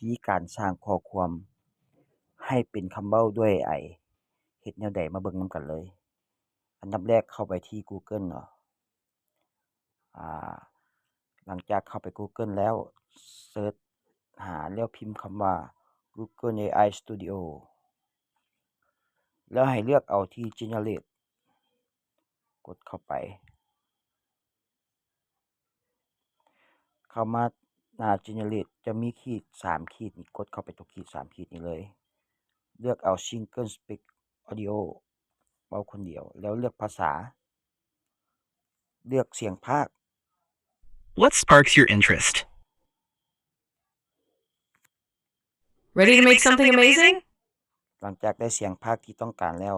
ວິທີການສ້າງຂໍ້ຄວາມໃຫ້ເປັນຄຳເວົ້າດ້ວຍ ເອໄອ ເຮັດແນວໃດ ມາເບິ່ງນຳກັນເລີຍ. ອັນດັບແລກເຂົ້າໄປທີ່ Google ເນາະ. ອາ ຫຼັງຈາກເຂົ້າໄປ Google ແລ້ວ ເສີດຫາ ແລ້ວພິມຄຳວ່າ Google ເອໄອ Studio ແລ້ວໃຫ້ເລືອກເອົາທີ່ Generate ກົດເຂົ້າໄປ. ເຂົ້າມາໜ້າ Generate ຈະມີຂີດສາມຂີດນີ້ ກົດເຂົ້າໄປຕົວຂີດສາມຂີດນີ້ເລີຍ. ເລືອກເອົາ Single Speak Audio ເວົ້າຄົນດຽວ ແລ້ວເລືອກພາສາ ເລືອກສຽງພາກ. What sparks your interest? Ready to make something amazing? ຫຼັງຈາກໄດ້ສຽງພາກທີ່ຕ້ອງການແລ້ວ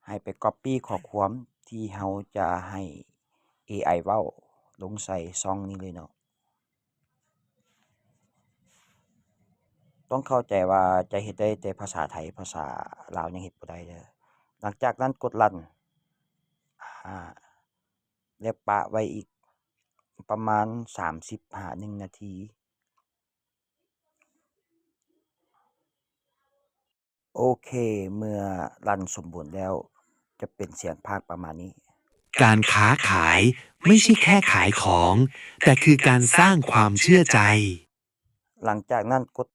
ໃຫ້ໄປ copy ຂໍ້ຄວາມທີ່ເຮົາຈະໃຫ້ ເອໄອ ເວົ້າລົງໃສ່ຊ່ອງນີ້ເລີຍເນາະ. ຕ້ອງເຂົ້າໃຈວ່າຈະເຮັດໄດ້ແຕ່ພາສາໄທ, ພາສາລາວຍັງເຮັດບໍ່ໄດ້ເດີ້. ຫຼັງຈາກນັ້ນກົດ Run ອາ ແລ້ວປະໄວ້ອີກປະມານສາມສິບຫາໜຶ່ງນາທີ. ໂອເຄ, ເມື່ອ Run ສົມບູນແລ້ວ ຈະເປັນສຽງພາກປະມານນີ້. การค้าขายไม่ใช่แค่ขายของ แต่คือการสร้างความเชื่อใจ. ຫຼັງຈາກນັ້ນກົດ